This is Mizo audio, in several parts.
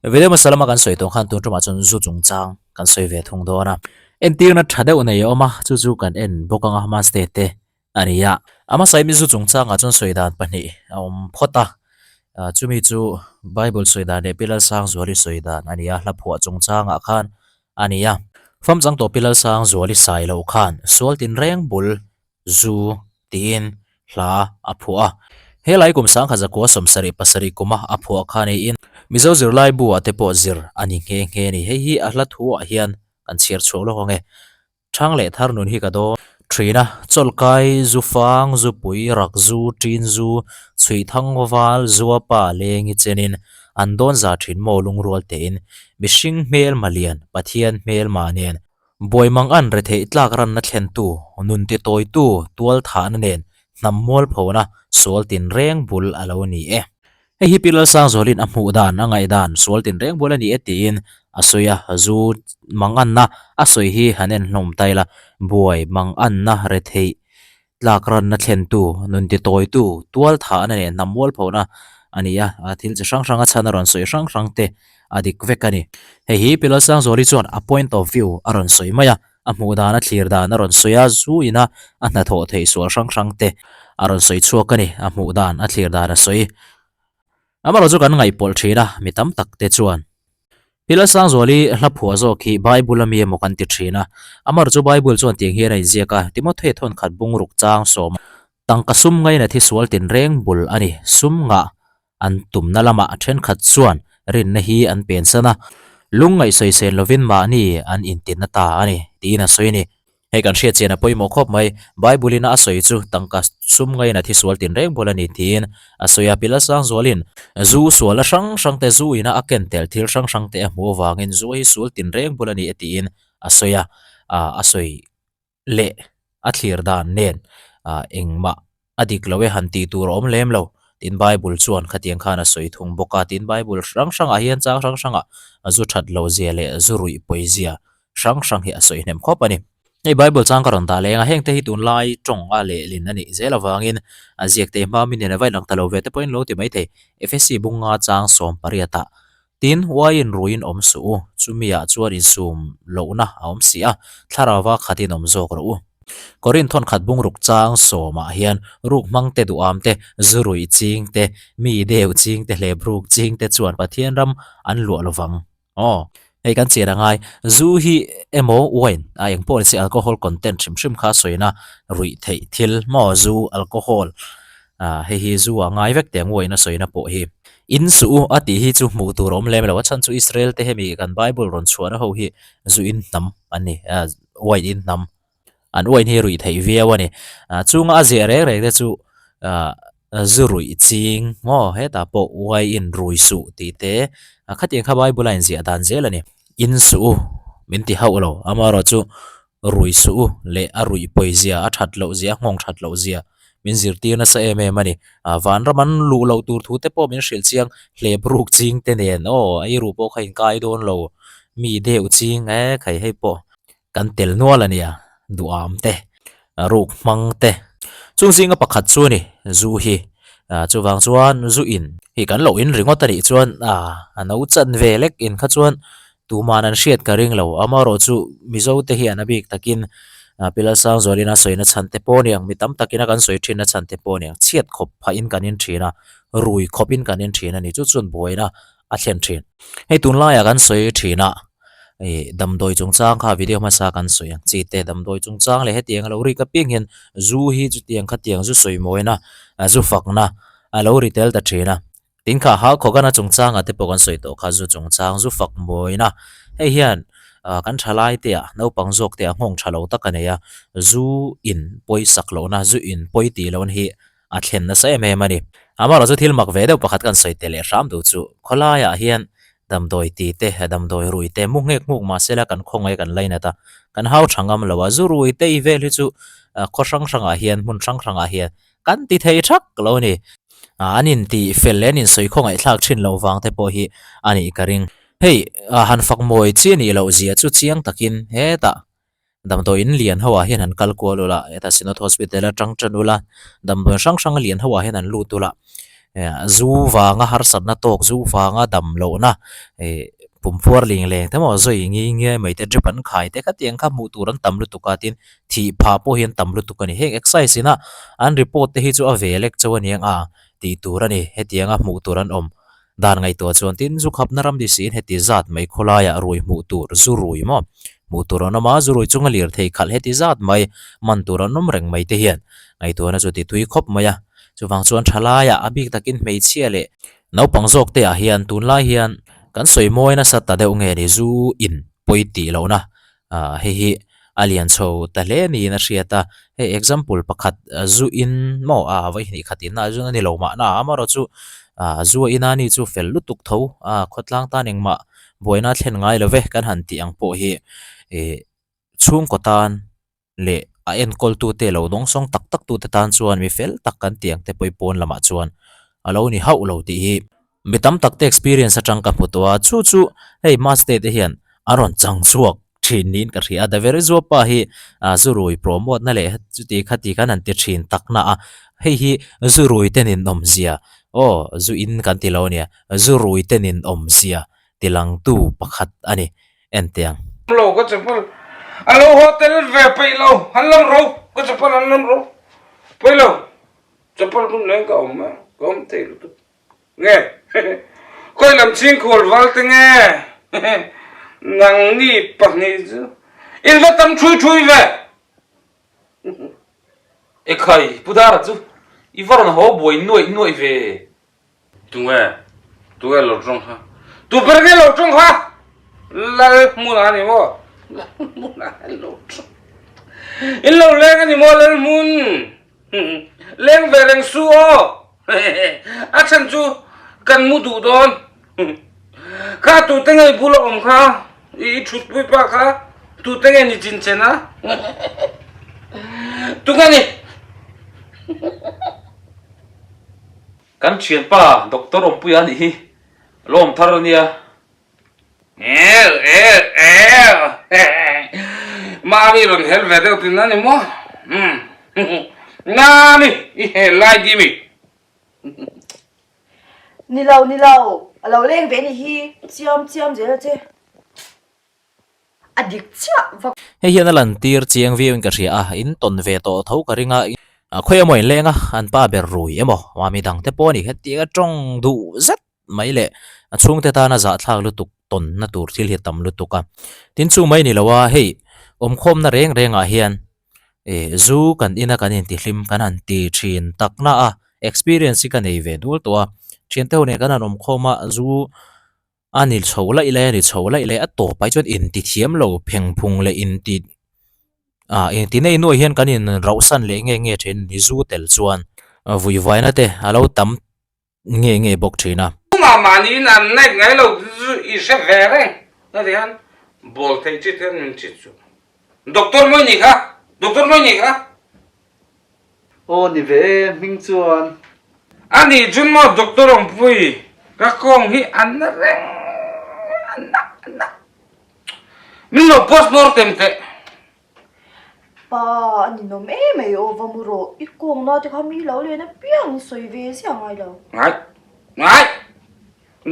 Video hmasa lama kan sawi tawh khan tun tumah chuan zu chungchang kan sawi ve thung dawn a. Entirna tha deuh nei a awm a, chu chu kan en bawk anga Maste te a ni a. A hmasa in zu chungchangah chuan sawi dan pahnih a awm phawt a, chumi chu Bible sawi dan leh Pi Lalsangzuali sawi dan a ni a, hla phuah chungchangah khan a ni a. Famchang tawh Pi Lalsangzuali sai loh khan sual tinreng bul zu tiin hla a phuah a. He lai kum sangkhat zakua 77 kuma a phuah kha niin Mizo zirlai bu ah te pawh zir a ni nghe nghe a ni. Hei hi a hla thu ah hian kan chhiar chhuak lawk ang e. Thang leh thar nun hi ka dawn thin a, chawlhkai, zu fang, zupui, rak zu, ṭin zu, chhuih thang val, zuapa, lengi chenin an dawn za thin maw lungrual tein mihring hmelma lian, Pathian hmelma nen Buai mang an retheih tlak ranna thlentu, nun ti tawitu, tual thahna nen hnam mualphona sual tinreng bul a lo ni e. Hei hi Pi Lalsangzualin a hmuh dan, a ngaihdan, sual tinreng bul a ni e tiin a sawi a, zu mang anna a sawi hi han en hlawm ta ila, buai mang anna retheih Tlak ranna thlentu, nun ti tawitu, tual thahna leh hnam mualphona a ni a, thil chi hrang hranga chhan a rawn sawi hrang hrang te a dik vek a ni. Hei hi Pi Lalsangzuali chuan a point of view a rawn sawi mai a, a hmuh dan a thlir dan a rawn sawi a, zu ina a hnathawh theih sual hrang hrang te a rawn sawi chhuak a ni, a hmuh dan a thlir dan a sawi. Amaherawhchu chu kan ngaihpawlh thin a, mi tam tak te chuan Pi Lalsangzuali hla phuah zawk hi Bible ami emaw kan ti thin a, amaherawhchu chu Bible chuan tiang hian a inziak a, Timothea thawnkhat bungruk chang sawm tangka sum ngaina thi sual tinreng bul a ni, sum ngah an tumna lamah thenkhat chuan rinna hi an pensan a, lungngaih sawisel lovin mahni an intinna ta a ni, tiin a sawi a ni. Hei kan hriat chian a pawimawh khawp mai. Bible in a sawi chu tangka sum ngaina thi sual tinreng bul a ni tiin a sawi a. Pilat Sangzualin zu sual a hrang hrang te zu ina a ken tel thil hrang hrang te a hmuh avangin zu hi sual tinreng bul a ni e tiin a sawi a. A sawi leh a thlir dan nen engmah A dik lo e han tih tur a awm lem lo. Tin Bible chuan khatiang khan a sawi thung bawk a, tin Bible hrang hrangah hian chang hrang hrangah zu that lo zia leh zu ruih pawi zia hrang hrang hi a sawi hnem khawp a ni. Hei Bible chang ka rawn dah leng a, hengte hi tunlai tawng a lehlin a nih zel avangin a ziak te hma min nen a va inang ta lo ve te pawhin lo ti maithei. Efesi bunga chang 18 ah Tin, uaiin ruiin awm suh u, chumiah chuan insum lohna a awm si a, thlarauva khatin awm zawk rawh u. Korinth thawnkhat bungruk chang sawmah hian ruk hmang te duham te, zu ruih ching te, mi deuh ching te hlep ruk ching te chuan Pathian ram an luah lo vang. Aw, hei kan chian a ngai. Zu hi emaw wine a eng pawh ni se alcohol content hrim hrim kha sawina ruih theih thil maw zu alcohol Ah, hei hi zu a ngai vek teh nguain a sawina pawh hi. In suh u a tih hi chu hmuh tur a awm lem lo. A chhan chu Israel te hemi kan Bible rawn chhuahna ho hi zu in hnam an ni, ah, wine in hnam. An wine hi ruih theih viau a ni. Ah, chunga a ziah reng reng te chu, ah, zu ruih ching maw hetah pawh wine rui suh tih te, ah, khatiang kha Bible a inziah dan zel a ni. In suh u min ti hauh lo, amaherawhchu Rui suh u leh a ruih pawi zia, a that loh zia, a nghawng that loh zia min zirtir nasa em em a ni. Vanram an luh loh tur thu te pawh min hrilh chiang hlep ruk ching te nen aw ei ruh pawh kha inkai dawn lo mi deuh ching e khai hei pawh kan tel nual a nia duham te ruk hmang te chung zinga pakhat chu a ni zu hi chuvang chuan zu in hi kan lo in ringawt a nih chuan a no chan ve lek in kha chuan Tuman an hriat ka ring lo. Amaherawh chu Mizo te hian a bik takin Pi Lalsangzualin a sawina chhan te pawh aniang, mi tam takin a kan sawi thinna chhan te pawh aniang, chhiat khawp phahin kan in thin a, rui khawpin kan in thin a ni. Chu chuan buaina a thlen thin. Hei tunlaiah kan sawi thin a, ih damdawi chungchang kha video hmasa kan sawi ang chi te, damdawi chungchang leh hetiang a lo rik apiang hian zu hi chutiang khatiang zu sawi mawina, zu fakna a lo ri tel ta thin a. Tin kha ha khawkana chungchangah te pawh kan sawi tawh kha zu chungchang zu fak mawina hei hian ah kan thalai te ah naupang zawk te ah nghawng tha lo tak a nei a zu in pawi sak lohna zu in pawi tih lohna hi a thlen nasa em em a ni. Amaherawhchu thil mak ve deuh pakhat kan sawi teh leh hram duh chu khawlaiah hian damdawi ti te damdawi rui te mu nghek nghuk mahse la kan khawngaih kan lainat a kan hau tha ngam lo a zu rui te i vel hi chu khaw hrang hrangah hian hmun hrang hrangah hian Kan ti thei thak lo a ni. An intih fel leh an insawi khawngaihthlak thin loh vang te pawh hi a nih ka ring. Hei, han fak mawi chi a nih loh zia chu chiang takin hetah damdawiin lian ho ah hian han kal kual ula, hetah Synod Hospital atang tan ula, damdawiin hrang hrang lian ho ah hian han lut ula. Zu vanga harsatna tawk, zu vanga dam lohna ih pumpuar ling leng te maw zawi ngi ngiai mai te drip an khai te khatiang kha hmuh tur an tam lutuk a tin thih phah pawh hi an tam lutuk a ni. Heng exercise ina an report te hi chu a ve lek chauh a ni ang a tih tur a ni. Hetianga hmuh tur an awm dan ngaihtuah chuan tin zu khapna ram ni siin heti zat mai khawlaiah rui hmuh tur zu rui maw hmuh tur an awm a, zu rui chunga lirthei khalh heti zat mai man tur an awm reng mai te hian ngaihtuahna chu ti tui khawp mai a. Chuvang chuan thalaiah a bik takin hmeichhia leh naupang zawk te ah hian tunlai hian kan sawi mawi nasa ta deuh nge ni zu in pawi tih lohna ah hei hi a lian chho ta hle niin a hriat a, hei example pakhat zu in maw ah vawihnih khat inna ah chuan a ni lo mahna amaherawh chu ah zu a ina ni chu fel lutuk tho a khawtlang tan engmah buaina a thlen ngai lo ve kan han tih ang pawh hi ih chhungkaw tan leh a enkawltute lo dawngsawng tak tak tute tan chuan mi fel tak kan tih ang te pawh i pawn lamah chuan a lo ni hauh lo tih hi mi tam tak te experience atang ka hmu tawh a, chu chu hei Maste te hian a rawn chang chhuak thin niin ka hria a, Daveri Zuapa hi zurui promote na leh chuti khati khan an ti thin tak na a, hei hi zurui te ninawmzia aw zu in kan ti lo ania zurui te ninawmzia tilangtu pakhat a ni. En teh ang. Lo ka chapal a lo hotel ve peih lo han lam ro ka chapal han lam ro peih lo chapal hmun leng ka awm a ka awm thei lutuk nge khawi lam chhing khual val te nge nang ni pahnih chu in va tam thui thui ve. Ekhai Pu Dara chu i va rawn haw buai nuaih nuaih ve. Tunge? Tunge lo tawng kha? Tu ber nge lo tawng kha? Lal hmun a ni maw? Lal hmun a lo tawng. In lo leng a ni maw Lal hmun? Leng ve reng su aw. A chhan chu kan mu duh dawn. Kha tute nge bula awm kha? I thutpui pa kha tute nge ni chin chen a? Tunge ni? Kan thianpa Doctor Awmpuia anih hi lawm thar a nia. El el el Mami rawn hel ve deuh tin a ni maw? Nami i hel lai di mi? Ni lo ni lo, a lo leng ve ni hi chiam chiam zel a che. A dik chiah vak. Hei hian a lantir chiang viau in ka hria a, in tawn ve tawh tho ka ring a, khawi emaw in leng a, an pa ber rui emaw, mami dang te pawh a ni hetiang a tawng duh zet mai leh a chhungte tana zahthlak lutuk tawnna tur thil hi a tam lutuk a. Tin chu mai ni lo a, hei awmkhawmna reng rengah hian ih zu kan ina kan intihlim kan han ti thin takna a, experience hi ka nei ve dual tawh a, thiante ho nen kan han awmkhawm a, zu A ni chho laih lai a ni chho laih lai a tawp ah hi chuan inti thiam lo pheng phung leh inti ah inti nei nuai hian kan in rauh san leh nge nge thin ni zu tel chuan vui vaina te a lo tam nge nge bawk thin a. Tumah mahniin an naih ngai lo chu i hre ve reng a ti hian bawl theih chit hian min chit chu Doctor mawi ni kha Doctor mawi ni kha. Aw ni ve e, hming chuan. A nih chun maw Doctor Awmpui, ka kawng hi a na reng a na a na. Min lo post nawr tem teh. Pa, a ninawm em mai aw va mu rawh, i kawng na te kha mi lo len apiang in sawi ve ziah ngai lo. Ngai, ngai.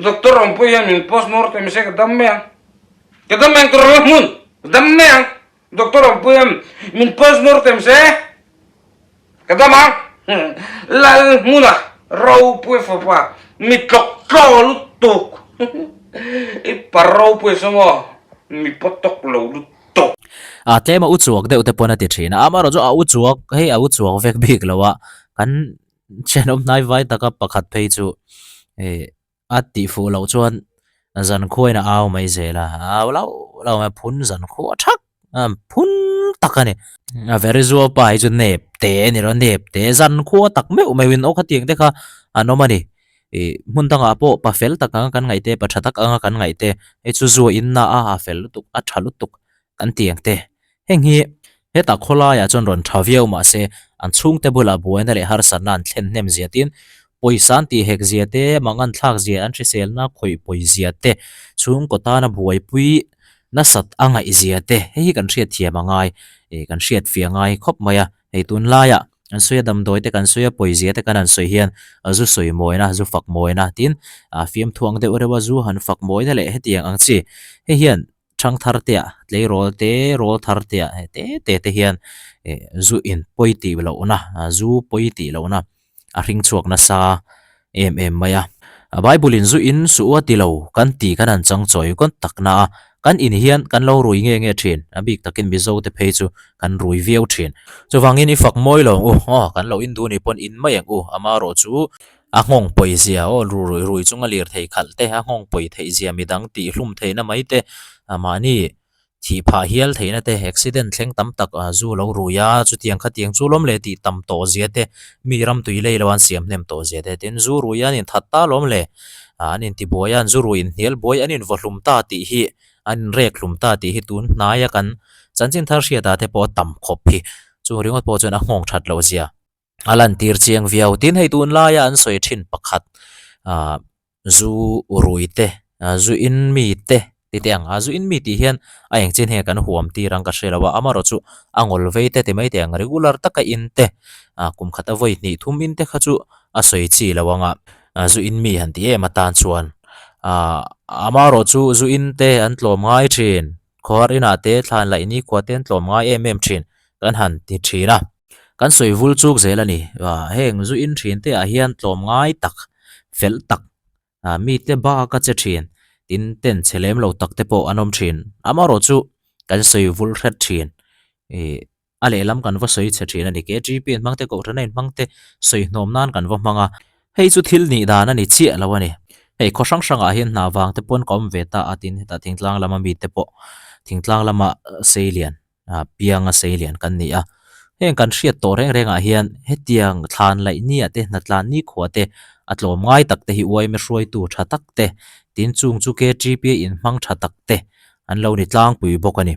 Doctor Awmpui hian min post nawr tem se ka dam mai ang. Ka dam mai ang tur a la hmun, ka dam mai ang. Doctor Awmpuia min post mortem se ka dam ang. Lal hmuna ropui fapa mi tlawk tlaw lutuk. I pa ropui saw maw mi paw tawk lo lutuk. A tlem a u chuak deuh te pawn a ti thin a, amaherawh chu a u chuak hei a u chuak vek bik lo a, kan thenawm hnai vai taka pakhat phei chu ih A tih fuh loh chuan zankhuain a au mai zel a, a au lauh lauh mai a, phun zankhua thak a, phun tak a ni. A Verizual pa hi chu nep te a ni lo, nep te zankhua tak meuh meuhin aw khatiang te kha an awm a ni. Ih hmun dangah pawh pa fel tak anga kan ngaih te, pa tha tak anga kan ngaih te, hei chu zua in na a, a fel lutuk, a tha lutuk kan ti ang te. Heng hi hetah khawlaiah chuan rawn tha viau mah se an chhungte bulah buaina leh harsatna an thlen hnem zia tin pawisa an tih hek zia te, mangan thlak zia an hriselna khawih pawi zia te, chhungkaw tana buaipui nasat a ngaih zia te hei hi kan hriatthiam a ngai, kan hriatfiah ngai khawp mai a, hei tunlaiah. An sawi a, damdawi te kan sawi a, pawizia te kan han sawi hian zu sawi mawina, zu fak mawina tin fiamthu ang deuh reuh a zu han fak mawina leh hetiang ang chi. Hei hian thang thar te ah tleirawl te rawl thar te ah te te te hian zu in pawi tih lohna zu pawi tih lohna a hring chhuak nasa em em mai a. Bible in zu in suh a ti lo kan tih kan han chang chawi kawn tak na a, kan in hian kan lo rui nge nge thin, a bik takin Mizo te phei chu kan rui viau thin. Chuvangin i fak mawi lo ang u, aw kan lo in duh ni pawn in mai ang u, amarawh chu a nghawng pawi zia aw rui rui chunga lirthei khalh te, a nghawng pawi theih zia midang tih hlum theihna mai te, mahni Thih phah hial theihna te, accident thleng tam tak zu lo rui a, chutiang khatiang chu lawm leh tih tam tawh zia te, mi ram tui lei lo an siam hnem tawh zia te, tin zu rui an inthat ta lawm le, an intibuai a, an zu rui inhnial buai an invaw hlum ta tih hi, an inrek hlum ta tih hi tun hnaia kan chanchin thar hriatah te pawh a tam khawp hi, chung ringawt pawh chuan a nghawng that loh zia. A lantir chiang viau. Tin, hei tunlaia an sawi thin pakhat ah zu rui te, zu in mi te ti teh ang a, zu in mi tih hian a eng chin nge kan huam tir ang ka hre lo a, amaherawh chu a ngawl vei te ti mai teh ang regular taka in te ah kum khat a vawi hnih thum in te kha chu a sawi chi lo ang a, zu in mi han ti em atan chuan ah amaherawh chu zu in te an tlawm ngai thin, khawhar inah te thlan laih nikhua te an tlawm ngai em em thin kan han ti thin a. Kan sawi vul chuk zel a ni. Heng zu in thin te ah hian tlawm ngai tak, fel tak, mite bak a che thin, tin ten chhe lem lo tak te pawh an awm thin. Amaherawh chu kan sawi vul hret thin. Ih a lehlam kan va sawi chhe thin a ni. KGP an hmang te, Kohhran a inhmang te sawi hnawm nan kan va hmang a. Hei chu thil nih dan a ni chiah lo a ni. Hei khaw hrang hrangah hian hna vang te pawn ka awm ve ta a, tin hetah thingtlang lama mite pawh thingtlang lama sei lian ah pianga sei lian kan ni a heng kan hriat tawh reng rengah hian hetiang thlan laih nia te hnatlan nikhua te a tlawm ngai tak te hi uaime hruaitu tha tak te tin chung chu KTP a inhmang tha tak te an lo ni tlangpui bawk a ni.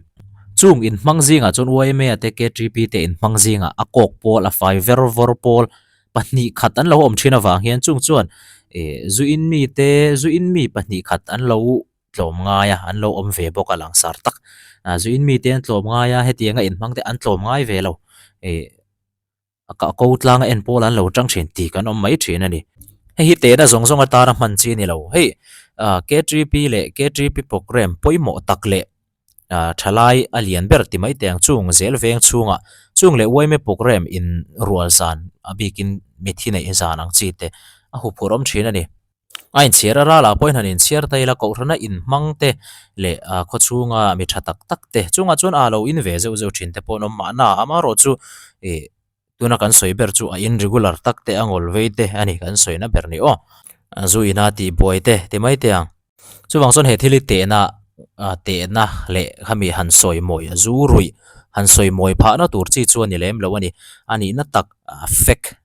Chung inhmang zingah chuan uaime a te KTP te inhmang zingah a kawk pawl a fai ver vawr pawl pahnih khat an lo awm thin avang hian chung chuan eh zu in mi te zu in mi pahnih khat an lo tlawm ngai a, an lo awm ve bawk a langsar tak. Ah zu in mite an tlawm ngai a, hetianga inhmang te an tlawm ngai ve lo. Ih a ko tlanga en pawl an lo tang thin tih kan awm mai thin a ni. Hei hi tehna zawng zawng atana hman chi a ni lo. Hei ah KTP leh KTP programme pawimawh tak leh ah thalai a lian ber ti mai teh ang chung zel veng chhungah chung leh uaime programme in rual zan a bikin mithi neih zan ang chi te a huphurh awm thin a ni. A inchhiar a ralah pawhin han inchhiar ta ila Kohhrana inhmang te leh khawchhunga mi tha tak tak te chungah chuan a lo in ve zeuh zeuh thin te pawh an awm mahna amaherawh chu ih tuna kan sawi ber chu a in regular tak te a ngawl vei te a ni kan sawina ber ni aw. Zu ina tih buai te ti mai te ang. Chuvang chuan he thil hi tehna tehna leh khami han sawi mawi zu ruih han sawi mawi phahna tur chi chu a ni lem lo a ni. A nihna tak fake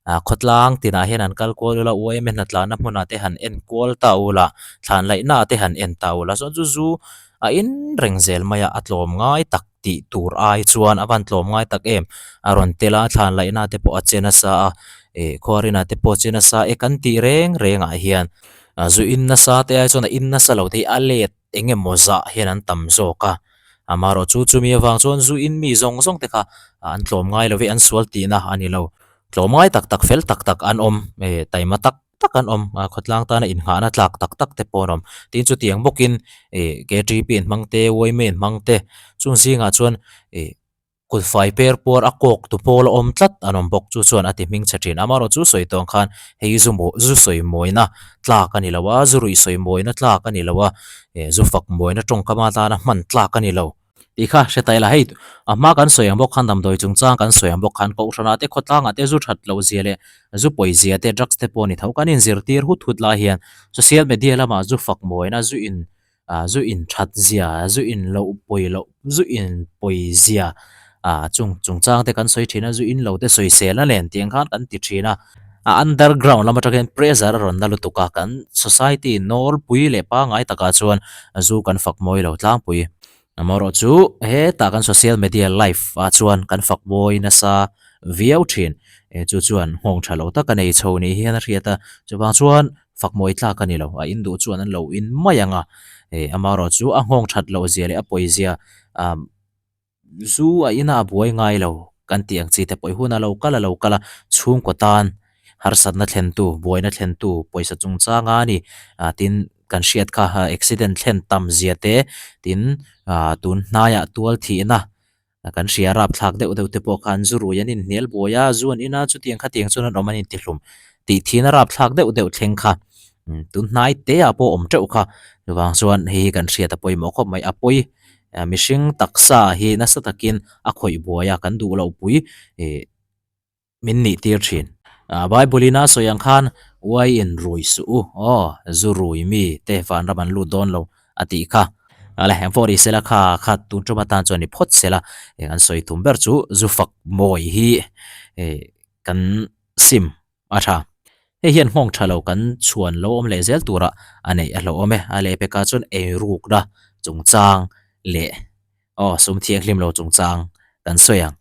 Ah khawtlang tinah hian an kal kual ula uaime hnatlanna hmunah te han en kual ta ula thlan laihna te han en ta ula chuan chu zu a in reng zel mai a a tlawm ngai tak tih tur ai chuan a van tlawm ngai tak em a rawn tel a thlan laihna te pawh a che nasa a ih khuarina te pawh a che nasa e kan tih reng reng ah hian zu in nasa te ai chuan a in nasa lo te hi a let eng emaw zah hian an tam zawk a, amaherawh chu chumi avang chuan zu in mi zawng zawng te kha an tlawm ngai lo i an sual tihna a ni lo. Tlawm ngai tak tak fel tak tak an awm eh taima tak tak an awm a khawtlang tana inngahna tlak tak tak te pawh an awm. Tin chutiang bawkin eh KTP in hmang te Uaime in hmang te chung zingah chuan eh Kut fai per puar a kawk tu pawl a awm tlat an awm bawk. Chu chuan a ti hming chhe thin. Amaherawh chu sawi tawng khan hei zu maw zu sawi mawina tlak a ni lo a, zu ruih sawi mawina tlak a ni lo a, eh zu fak mawina tawngkam atana hman tlak a ni lo. Tih kha hre ta ila hei a hma kan sawi ang bawk khan damdawi chungchang kan sawi ang bawk khan kohhranah te khawtlangah te zu that loh zia leh zu pawi zia te drugs te pawh a ni tho. Kan inzirtir hut hut lai hian social media lamah zu fak mawina zu in ah zu in that zia, zu in loh pawi loh, zu in pawi zia ah chung chungchang te kan sawi thin a, zu in lo te sawi sel a len tih ang khan kan ti thin a, a underground lam atang hian pressure a rawn na lutuk a, kan society nawlpui leh pangngai takah chuan zu kan fak mawi lo tlangpui. Amaherawh chu hetah kan social media live ah chuan kan fak mawi nasa viau thin, chu chuan nghawng tha lo tak a nei chho ni hian a hriat a, chuvang chuan Fak mawi tlak a ni lo, a in duh chuan an lo in mai ang a, eh amaherawh chu a nghawng that loh zia leh a pawi zia ah zu a ina a buai ngai lo. kan tih ang chi te pawh i hun a lo kal a lo kal a, chhungkaw tan harsatna thlentu, buaina thlentu pawisa chungchanga a ni. Ah tin kan hriat kha accident thlen tam zia te tin ah tun hnaiah tual thihna Kan hria rapthlak deuh deuh te pawh khan zu rui an inhnial buai a, zu an in a, chutiang khatiang chuan an awm an intihlum tih thin a rapthlak deuh deuh thleng kha tun hnai te ah pawh awm teuh kha. Chuvang chuan hei hi kan hriat a pawimawh khawp mai, a pawi mihring taksa hi nasa takin a khawih buai a, kan duh loh pui ih Min nih tir thin. Bible in a sawi ang khan uai in rui suh u aw, zu rui mi te vanram an lut dawn lo a tih kha. Ale engpawh ri sela kha kha tun tum atan chuan ni phawt sela eng an sawi tum ber chu zu fak mawi hi kan sim a tha. Hei hian nghawng tha lo kan chhuan lo awm leh zel tura a neih a hlauhawm e. A lehpekah chuan eirukna chungchang leh aw sum thianghlim lo chungchang kan sawi ang.